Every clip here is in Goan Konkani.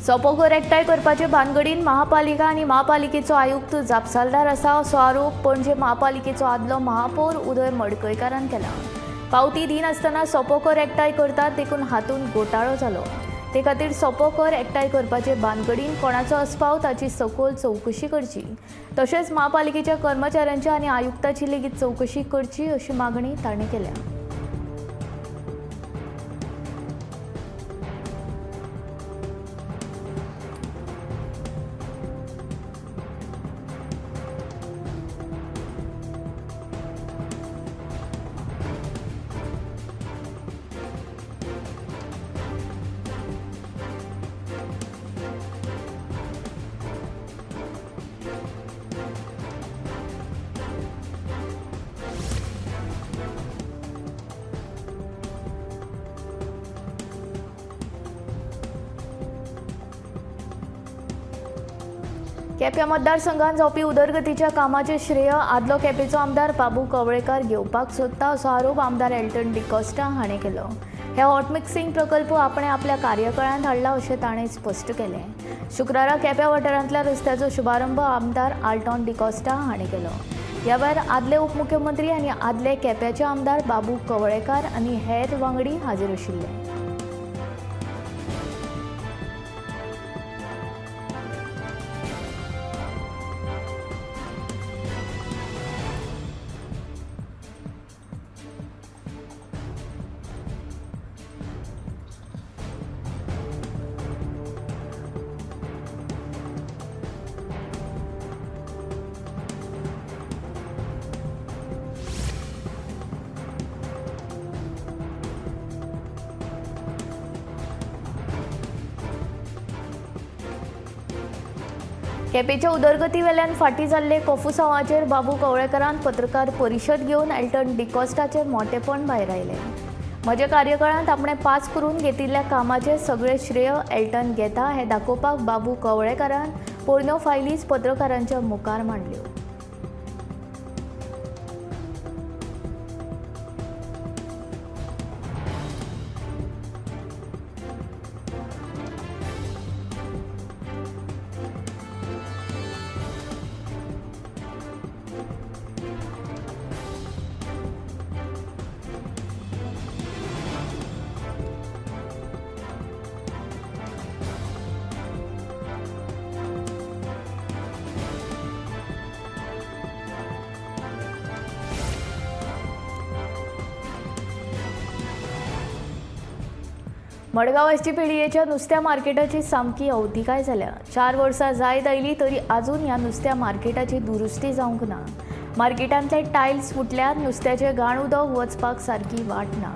सोपो कर एकठांय करपाचे भानगडीन महापालिका आनी महापालिकेचो आयुक्त जापसालदार आसा असो आरोप पणजे महापालिकेचो आदलो महापौर उदय मडकयकारान केला। पावती दिनासतना सोपो कर एकठांय करतात देखून हातूंत घोटाळो जालो। ते खातीर सोपो कर एकठांय करपाचे भानगडीन कोणाचो आस्पाव ताची सखोल चवकशी करची, तशेंच महापालिकेच्या कर्मचाऱ्यांची आनी आयुक्ताची लेगीत चवकशी करची अशी मागणी ताणें केल्या। केप्यां मतदारसंघात जावपी उदरगतीच्या कामाचें श्रेय आदलो केपेंचो आमदार बाबू कवळेकार घेवपाक सोदता असो आरोप आमदार एल्टन डिकॉस्टा हाणें केलो। हे हॉट मिक्सिंग प्रकल्प आपणें आपल्या कार्यकाळांत हाडला अशें ताणें स्पश्ट केलें। शुक्रारा केप्यां वाठारांतल्या रस्त्याचो शुभारंभ आमदार आल्टॉन डिकॉस्टा हाणें केलो। ह्या वेळार आदले उपमुख्यमंत्री आनी आदले केप्याचे आमदार बाबू कवळेकार आनी हेर वांगडी हाजीर आशिल्ले। केपेंच्या उदरगती वेल्यान फाटीं जाल्ले कोफुसांवाचेर बाबू कवळेकारान पत्रकार परिशद घेवन एल्टन डिकॉस्टाचें मोटेपण भायर आयलें। म्हज्या कार्यकाळांत आपणें पास करून घेतिल्ल्या कामाचें सगळें श्रेय एल्टन घेता हें दाखोवपाक बाबू कवळेकारान पोरण्यो फायलीच पत्रकारांच्या मुखार मांडल्यो। मडगांव एसजीपीडीएच्या नुस्त्या मार्केटाची सामकी अवतिकाय जाल्या। 4 वर्सां जायत आयली तरी आजून ह्या नुस्त्या मार्केटाची दुरुस्ती जावंक ना। मार्केटांतले टायल्स फुटल्यार नुस्त्याचें घाण उदक वचपाक सारकी वाट ना,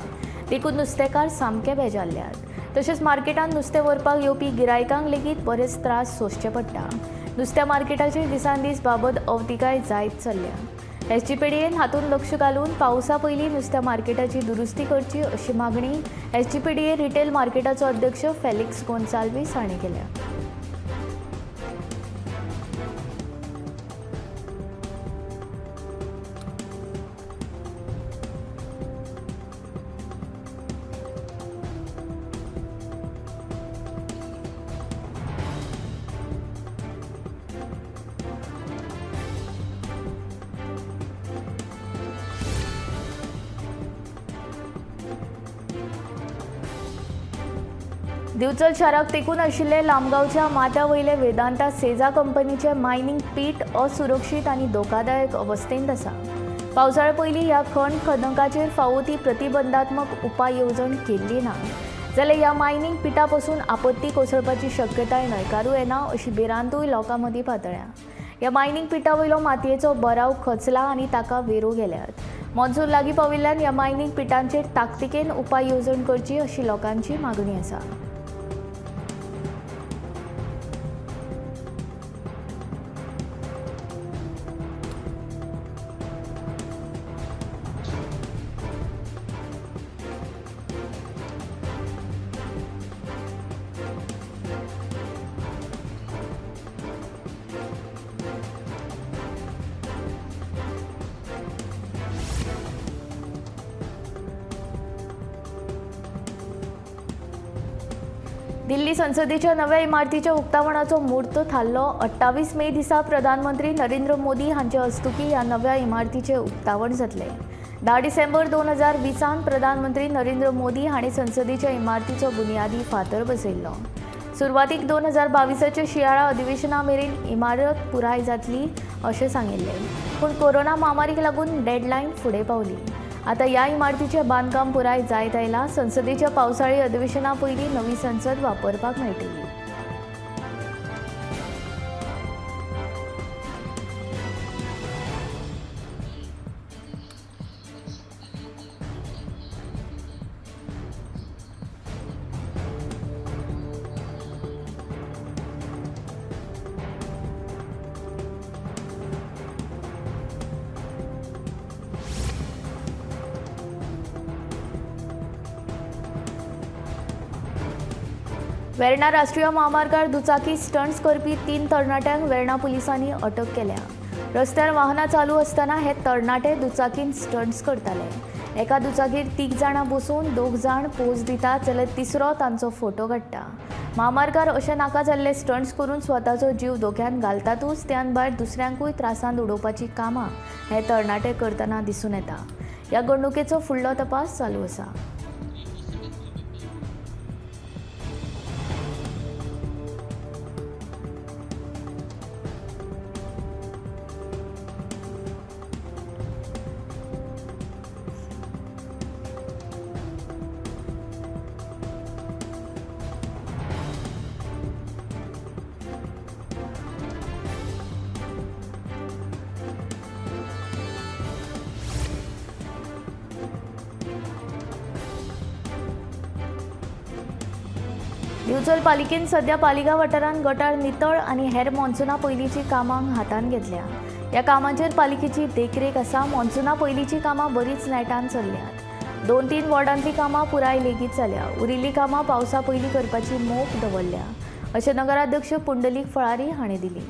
देखून नुस्तेकार सामके बेजारल्यात। तशेंच मार्केटांत नुस्तें व्हरपाक येवपी गिरायकांक लेगीत बरेच त्रास सोंसचे पडटा। नुस्त्या मार्केटाची दिसान दीस बाबत अवतिकाय जायत चल्ल्या। एसजीपीडीएन हातूंत लक्ष घालून पावसा पयलीं नुस्त्या मार्केटाची दुरुस्ती करची अशी मागणी एसजीपीडीए रिटेल मार्केटाचो अध्यक्ष फेलिक्स गोन्साल्वीस हांणी केल्या। दिवचल शाराक तेकून आशिल्ले लामगांवच्या माथ्या वयले वेदांता सेजा कंपनीचे मायनिंग पीट असुरक्षीत आनी धोकादायक अवस्थेंत आसा। पावसाळ्या पयलीं ह्या खण खदकाचेर फावो ती प्रतिबंधात्मक उपाय येवजण केल्ली ना जाल्यार ह्या मायनिंग पिठा पसून आपत्ती कोसळपाची शक्यताय न्हयकारूं येना अशी भिरांतूय लोकां मदीं पातळ्या। ह्या मायनिंग पिठा वयलो मातयेचो बराव खचला आनी ताका वेरो गेल्यात। मॉन्सून लागीं पाविल्ल्यान ह्या मायनिंग पिठांचेर ताकतिकेन उपाय येवजण करची अशी लोकांची मागणी आसा। दिल्ली संसदेच्या नव्या इमारतीच्या उक्तावणाचो म्हूर्त थारलो. 28 मे दिसा प्रधानमंत्री नरेंद्र मोदी हांचे हस्तुकीं ह्या नव्या इमारतीचें उक्तावण जातलें. 10 डिसेंबर 2020 प्रधानमंत्री नरेंद्र मोदी हांणी संसदेच्या इमारतीचो बुनियादी फातर बसयल्लो. सुरवातीक 2022 शियाळा अधिवेशना मेरेन इमारत पुराय जातली अशें सांगिल्लें, पूण कोरोना म्हामारीक लागून डेडलायन फुडें पावली. आतां ह्या इमारतीचें बांदकाम पुराय जायत आयलां. संसदेच्या पावसाळी अधिवेशना पयलीं नवी संसद वापरपाक मेळटली. वेर्णा राष्ट्रीय म्हामार्गार दुचाकी स्टंट्स करपी 3 तरणाट्यांक वेर्णा पुलिसांनी अटक केल्या. रस्त्यार वाहनां चालू आसतना हे तरणाटे दुचाकीन स्टंट्स करताले. एका दुचाकीर 3 जाणां बसून 2 जाण पोज दितात जाल्यार तिसरो तांचो फोटो काडटा. म्हामार्गार अशे नाका जाल्ले स्टंट्स करून स्वताचो जीव धोक्यांत घालतातूच, त्यान भायर दुसऱ्यांकूय त्रासांत उडोवपाची कामां हे तरणाटे करतना दिसून येता. ह्या घडणुकेचो फुडलो तपास चालू आसा. दिवचल पालिकेन सध्या पालिका वाठारांत गटार नितळ आनी हेर मॉन्सुना पयलींची कामां हातांत घेतल्या. ह्या कामांचेर पालिकेची देखरेख आसा. मॉन्सुना पयलींची कामां बरीच नेटान चल्ल्यात. 2-3 वॉर्डांतलीं कामां पुराय लेगीत जाल्या. उरिल्लीं कामां पावसा पयलीं करपाची मोख दवरल्या अशें नगराध्यक्ष पुंडलीक फळारी हांणी दिली.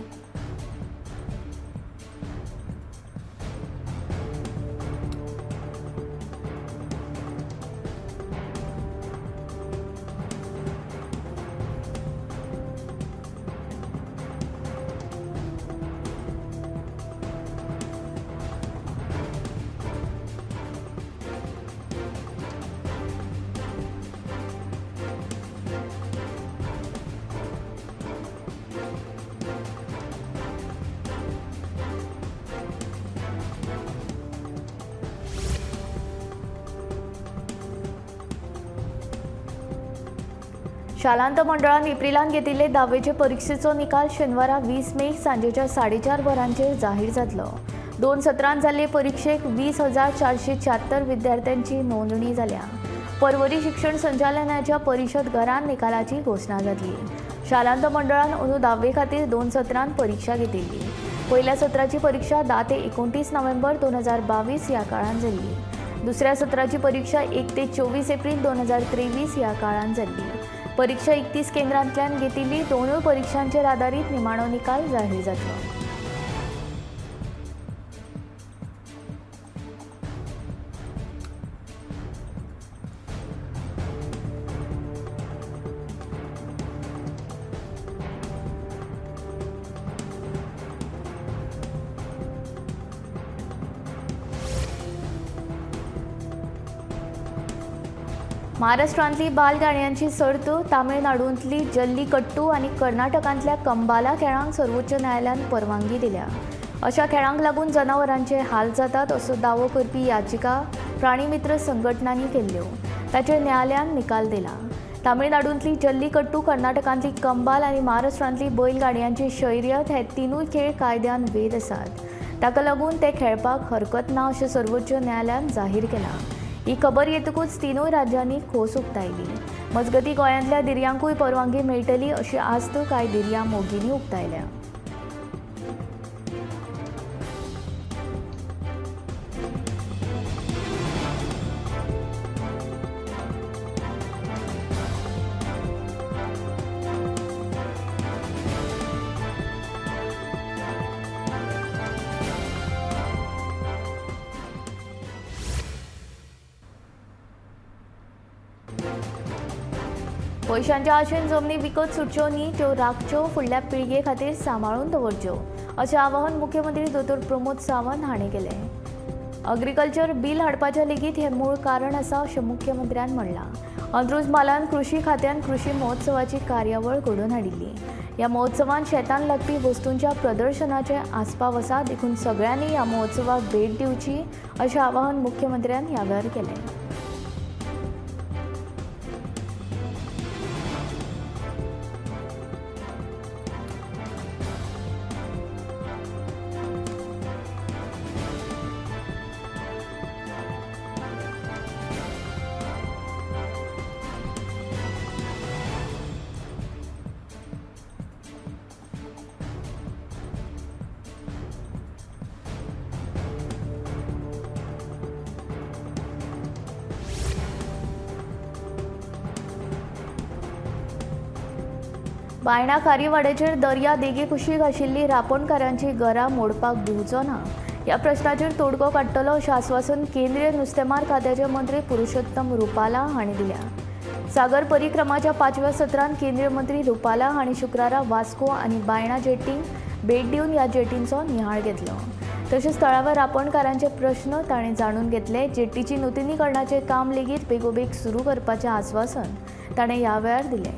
शालांत मंडळान एप्रिलान घेतिल्ले धावेचे परिक्षेचो निकाल शेनवारा 20 मे सांजेच्या 4:30 वरांचेर जाहीर जातलो. 2 सत्रांत जाल्ले परिक्षेक 20,476 विद्यार्थ्यांची नोंदणी जाल्या. परवरी शिक्षण संचालनाच्या परिशद घरान निकालाची घोशणा जातली. शालांत मंडळान अंदू धावे खातीर 2 सत्रांत परीक्षा घेतिल्ली. पयल्या सत्राची परीक्षा 10 ते 29 नोव्हेंबर 2022 ह्या काळांत जाल्ली. दुसऱ्या सत्राची परीक्षा 1 ते 24 एप्रिल 2023 ह्या काळांत जाल्ली. परीक्षा 31 केंद्रांतल्यान घेतिल्ली. दोनूय परीक्षांचेर आदारीत निमाणो निकाल जाहीर जातलो. महाराष्ट्रांतली बालगाडयांची सर्त तामिळनाडूंतली जल्लीकट्टू आनी कर्नाटकांतल्या कंबाला खेळांक सर्वोच्च न्यायालयान परवानगी दिल्या. अशा खेळांक लागून जनावरांचे हाल जातात असो दावो करपी याचिका प्राणीमित्र संघटनांनी केल्ल्यो. ताचेर न्यायालयान निकाल दिला. तामिळनाडूंतली जल्लीकट्टू, कर्नाटकांतली कंबाल आनी महाराष्ट्रांतली बैलगाडयांची शैर्यत हे 3 खेळ कायद्यान वेध आसात. ताका लागून ते खेळपाक हरकत ना अशें सर्वोच्च न्यायालयान जाहीर केलां. ही खबर येतकूच 3 राज्यांनी खोस उक्तायली. मजगतीं गोंयांतल्या दिर्यांकूय परवानगी मेळटली अशी आस्त कांय दिर्या मोगींनी उक्तायल्या. पयशांच्या आशेन जमनी विकत सुटच्यो न्ही, त्यो राखच्यो, फुडल्या पिळगे खातीर सांबाळून दवरच्यो अशें आवाहन मुख्यमंत्री दोतोर प्रमोद सावंत हांणी केलें। अग्रिकल्चर बील हाडपाचें लेगीत हें मूळ कारण आसा अशें मुख्यमंत्र्यान म्हणलां। अंत्रुज म्हालांत कृशी खात्यान कृशी महोत्सवाची कार्यावळ घडोवन हाडिल्ली। ह्या महोत्सवांत शेतान लागपी वस्तूंच्या प्रदर्शनाचे आस्पाव आसा, देखून सगळ्यांनी ह्या महोत्सवाक भेट दिवची अशें आवाहन मुख्यमंत्र्यान ह्या वेळार केलें। बायणा खारीवाड्याचेर दर्या देगे कुशीक आशिल्ली रापणकारांची घरां मोडपाक दिवचो ना ह्या प्रश्नाचेर तोडगो काडटलो अशें आस्वासन केंद्रीय नुस्तेमार खात्याचे मंत्री पुरुषोत्तम रुपाला हांणी दिल्या। सागर परिक्रमाच्या 5व्या सत्रांत केंद्रीय मंत्री रुपाला हांणी शुक्रारा वास्को आनी बायणा जेटींक भेट दिवन ह्या जेटींचो निहाळ घेतलो। तशेंच थळाव्या रापणकारांचे प्रश्न ताणें जाणून घेतले। जेटीची नुतनीकरणाचें काम लेगीत बेगोबेग सुरू करपाचें आस्वासन ताणें ह्या वेळार दिलें।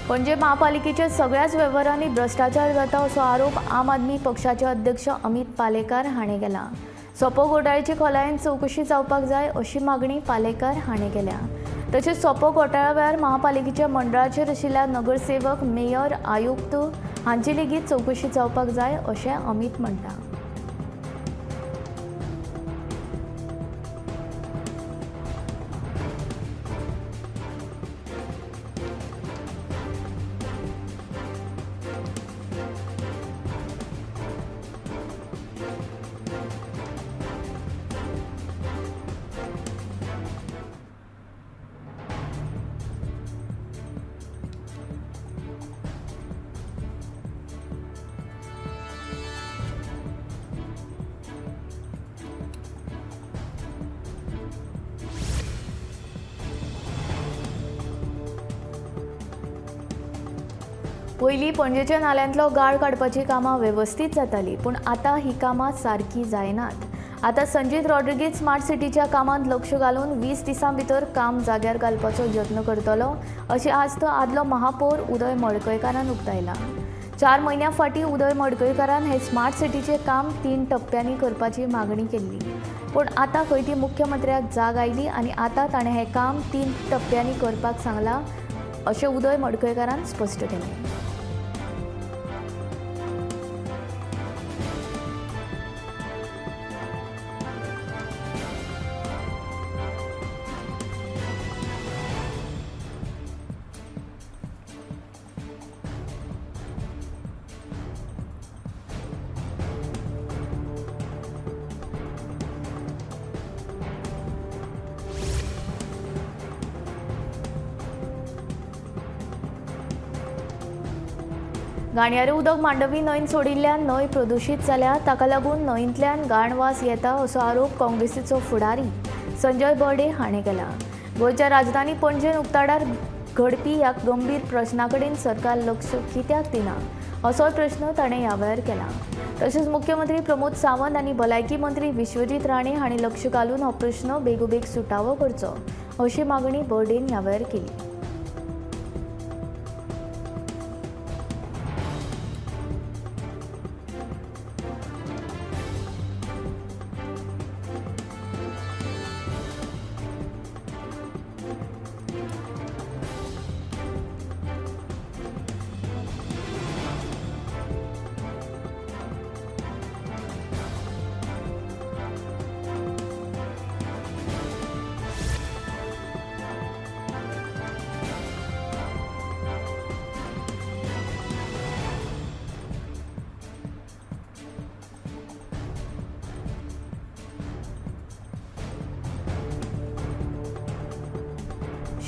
पणजे महापालिकेच्या सगळ्याच वेव्हारांनी भ्रश्टाचार जाता असो आरोप आम आदमी पक्षाचे अध्यक्ष अमित पालेकार हांणी केला। सोपो घोटाळ्याची खोलायेन चवकशी जावपाक जाय अशी मागणी पालेकार हांणी केल्या। तशेंच सोपो घोटाळ्या वेळार महापालिकेच्या मंडळाचेर आशिल्ल्या नगरसेवक, मेयर, आयुक्त हांची लेगीत चवकशी जावपाक जाय अशें अमित म्हणटा। पयलीं पणजेच्या नाल्यांतलो गाळ काडपाची कामां वेवस्थीत जातालीं, पूण आतां ही कामां सारकी जायनात। आतां संजीत रॉड्रिगीज स्मार्ट सिटीच्या कामांत लक्ष घालून 20 दिसां भितर काम जाग्यार घालपाचो यत्न करतलो अशी आस्त आदलो महापौर उदय मडकयकारान उक्तायला। 4 म्हयन्यां फाटीं उदय मडकयकारान हे स्मार्ट सिटीचें काम 3 टप्प्यांनी करपाची मागणी केल्ली, पूण आतां खंय ती मुख्यमंत्र्याक जाग आयली आनी आतां ताणें हें काम 3 टप्प्यांनी करपाक सांगलां अशें उदय मडकयकारान स्पश्ट केलें। घाणयारें उदक मांडवी न्हंयेन सोडिल्ल्यान न्हंय प्रदुशीत जाल्या, ताका लागून न्हंयेंतल्यान घाणवास येता असो आरोप काँग्रेसीचो फुडारी संजय बर्डे हाणें केला। गोंयच्या राजधानी पणजेन उक्ताडार घडपी ह्या गंभीर प्रश्ना कडेन सरकार लक्ष कित्याक दिना असोय प्रश्न ताणें ह्या वेळार केला। तशेंच मुख्यमंत्री प्रमोद सावंत आनी भलायकी मंत्री विश्वजीत राणे हांणी लक्ष घालून हो प्रश्न बेगोबेग सुटावो करचो अशी मागणी बर्डेन ह्या वेळार केली।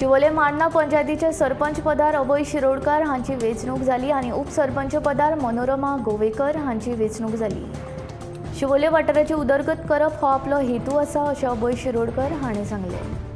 शिवोले मांडणा पंचायतीचे सरपंच पदार अभय शिरोडकर हांची वेंचणूक जाली आनी उपसरपंच पदार मनोरमा गोवेकर हांची वेंचणूक जाली. शिवोले वाठाराची उदरगत करप हो आपलो हेतू आसा अशें अभय शिरोडकर हाणें सांगलें.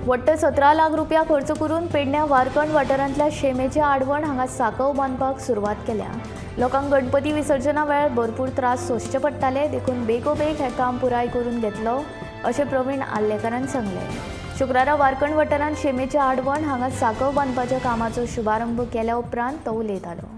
वट्ट 17 लाख रुपया खर्च करून पेडण्या वारकण वाठारांतल्या शेमेचे आडवण हांगा साकव बांदपाक सुरवात केल्या. लोकांक गणपती विसर्जना वेळार भरपूर त्रास सोंसचे पडटाले, देखून बेगोबेग हें काम पुराय करून घेतलो अशें प्रवीण आर्लेकारान सांगलें. शुक्रारा वारकण वाठारांत शेमेचे आडवण हांगा साकव बांदपाच्या कामाचो शुभारंभ केल्या उपरांत तो उलयतालो.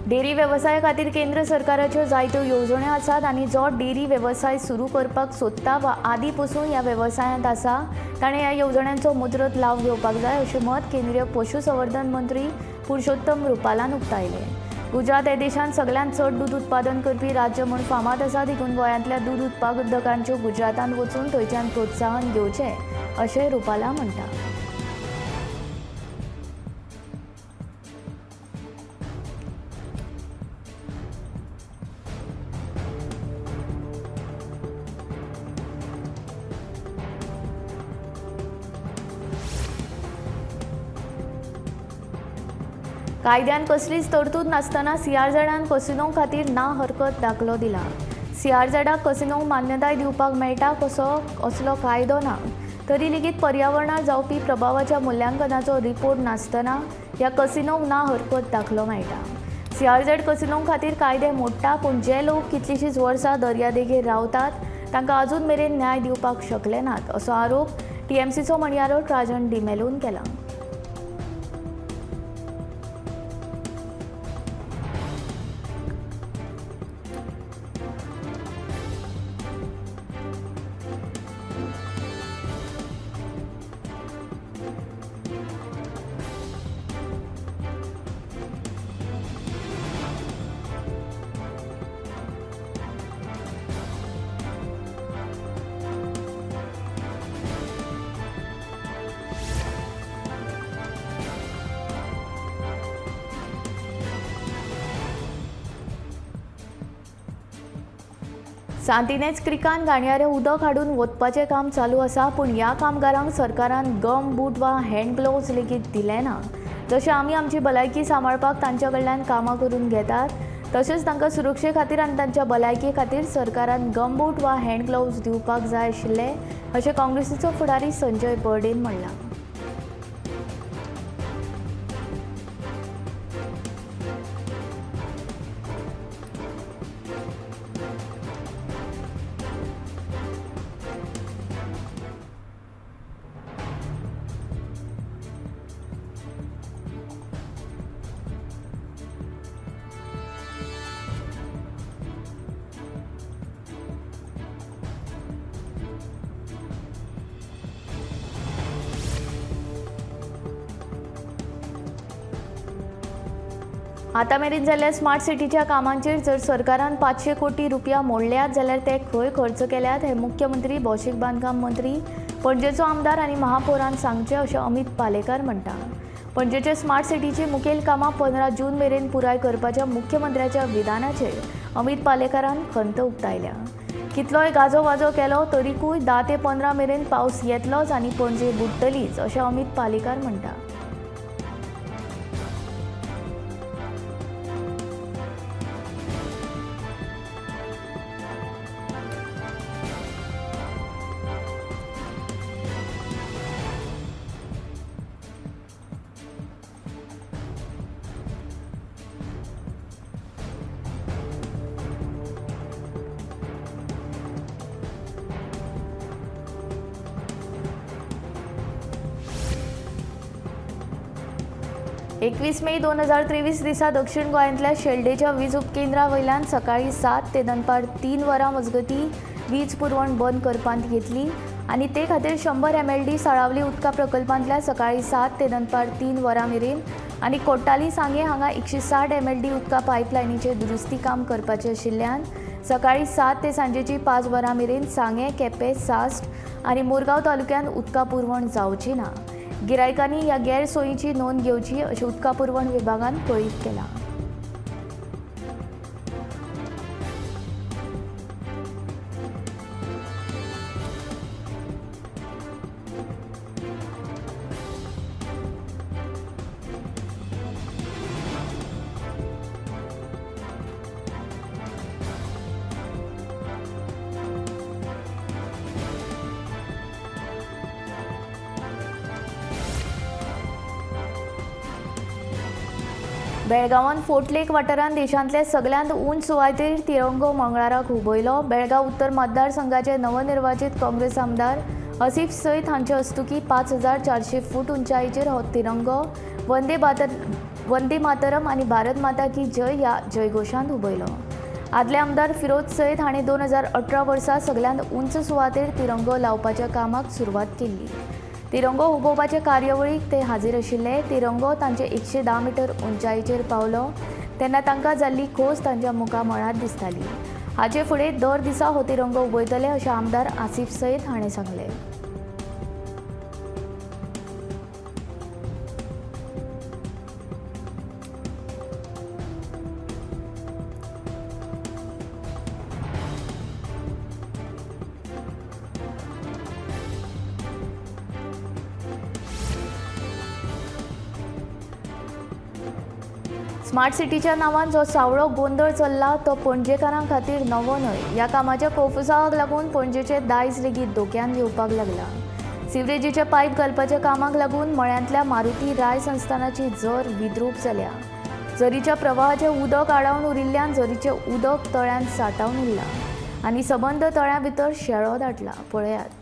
डेअरी वेवसाया खातीर केंद्र सरकाराच्यो जायत्यो येवजण्यो आसात आनी जो डेअरी वेवसाय सुरू करपाक सोदता वा आदी पसून ह्या वेवसायांत आसा ताणें ह्या येवजण्यांचो मुजरत लाव घेवपाक जाय अशें मत केंद्रीय पशुसंवर्धन मंत्री पुरुषोत्तम रुपालान उक्तायलें. गुजरात हे देशांत सगल्यांत चड दूद उत्पादन करपी राज्य म्हूण फामाद आसा, देखून गोंयांतल्या दूद उत्पादकांच्यो गुजरातांत वचून थंयच्यान प्रोत्साहन घेवचें अशें रुपाला म्हणटा. कायद्यान कसलीच तरतूद नासतना सीआरझेडान कसिनो खातीर ना हरकत दाखलो दिला. सीआरझेडाक कसिनोंक मान्यताय दिवपाक मेळटा कसो असलो कायदो ना, तरी लेगीत पर्यावरणार जावपी प्रभावाच्या मुल्यांकनाचो रिपोर्ट नासतना ह्या कसिनोंक ना हरकत दाखलो मेळटा. सीआरझेड कसिनों खातीर कायदे मोडटा, पूण जे लोक कितलींशींच वर्सां दर्यादेगेर रावतात तांकां अजून मेरेन न्याय दिवपाक शकले नात असो आरोप टीएमसीचो म्हणयारो ट्राजन डिमेलोन केला. सांतिनेज क्रिकान घाणयारें उदक हाडून वोतपाचें काम चालू आसा, पूण ह्या कामगारांक सरकारान गम बूट वा हँड ग्लोव्ज लेगीत दिले ना. जशें आमी आमची भलायकी सांबाळपाक तांच्या कडल्यान कामां करून घेतात तशेंच तांकां सुरक्षे खातीर आनी तांच्या भलायके खातीर सरकारान गम बूट वा हँड ग्लोव्ज दिवपाक जाय आशिल्ले अशें काँग्रेसीचो फुडारी संजय बर्डेन म्हणलां. आतां मेरेन जाल्ल्या स्मार्ट सिटीच्या कामांचेर जर सरकारान 500 कोटी रुपया मोडल्यात जाल्यार ते खंय खर्च केल्यात हें मुख्यमंत्री, भौशीक बांदकाम मंत्री, पणजेचो आमदार आनी महापौरान सांगचें अशें अमित पालेकार म्हणटा. पणजेचे स्मार्ट सिटीची मुखेल कामां 15 जून मेरेन पुराय करपाच्या मुख्यमंत्र्याच्या विधानाचेर अमित पालेकारान खंत उक्तायल्या. कितलोय गाजो वाजो केलो तरीकूय 10 ते 15 मेरेन पावस येतलोच आनी पणजे बुडटलीच अशें अमित पालेकार म्हणटा. 21 मे 2023 दिसा दक्षिण गोंयांतल्या शेल्डेच्या वीज उपकेंद्रा वयल्यान सकाळीं 7 ते दनपार 3 वरां मजगतीं वीज पुरवण बंद करपांत येतली आनी ते खातीर 100 MLD साळावली उदका प्रकल्पांतल्या सकाळीं 7 ते दनपार 3 वरां मेरेन आनी कोट्टाली सांगे हांगा 160 MLD उदका पायपलायनीचें दुरुस्ती काम करपाचें आशिल्ल्यान सकाळीं 7 ते सांजेची 5 वरां मेरेन सांगें, केपें, सास्ट आनी मुरगांव तालुक्यांत उदका पुरवण जावची ना. गिरायकांनी ह्या गैरसोयीची नोंद घेवची अशें उदका पुरवण विभागान कळीत केलां. बेळगांवांत फोर्ट लेक वाठारांत देशांतल्या सगल्यांत उंच सुवातेर तिरंगो मंगळाराक हुबयलो. बेळगांव उत्तर मतदारसंघाचे नवनिर्वाचित काँग्रेस आमदार आसिफ सैद हांचे हस्तुकी 5400 फूट उंचायेचेर हो तिरंगो वंदे मातरम आनी भारत माता की जय ह्या जयघोशांत हुबयलो. आदले आमदार फिरोज सैद हांणी 2018 वर्सा सगल्यांत उंच सुवातेर तिरंगो लावपाच्या कामाक सुरवात केल्ली. तिरंगो हुबोवपाचे कार्यावळीक ते हाजीर आशिल्ले. तिरंगो तांचे 110 मिटर उंचायेचेर पावलो तेन्ना तांकां जाल्ली खोस तांच्या मुखामळार दिसताली. हाचे फुडें दर दिसा हो तिरंगो हुबयतले अशें आमदार आसिफ सैद हाणें सांगलें. स्मार्ट सिटीच्या नांवान जो सावळो गोंदळ चल्ला तो पणजेकारां खातीर नवो न्हय. ह्या कामाच्या कोफुसावाक लागून पणजेचे दायज लेगीत धोक्यान येवपाक लागला. सिवरेजीचे पायप घालपाच्या कामाक लागून मळ्यांतल्या मारुती राय संस्थानाची जर विद्रूप जाल्या. जरीच्या प्रवाहाचें उदक आडावन उरिल्ल्यान जरीचें उदक तळ्यांत साठावन उरलां आनी सबंद तळ्या भितर शेळो दाटला. पळयात.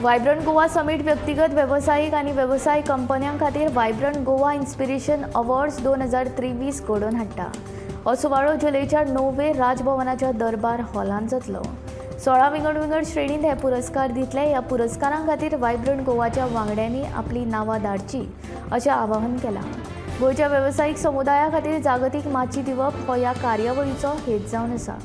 वायब्रंट गोवा समीट व्यक्तिगत वेवसायीक आनी वेवसाय कंपन्यां खातीर वायब्रंट गोवा इन्स्पिरेशन अवॉर्ड्स 2023 घडोवन हाडटा. हो सुवाळो जुलयच्या 9 राजभवनाच्या दरबार हॉलांत जातलो. 16 विंगड विंगड श्रेणींत हे पुरस्कार दितले. ह्या पुरस्कारां खातीर वायब्रंट गोवाच्या वांगड्यांनी आपली नांवां धाडची अशें आवाहन केलां. गोंयच्या वेवसायीक समुदाया खातीर जागतीक माची दिवप हो ह्या कार्यावळीचो हेत जावन आसा.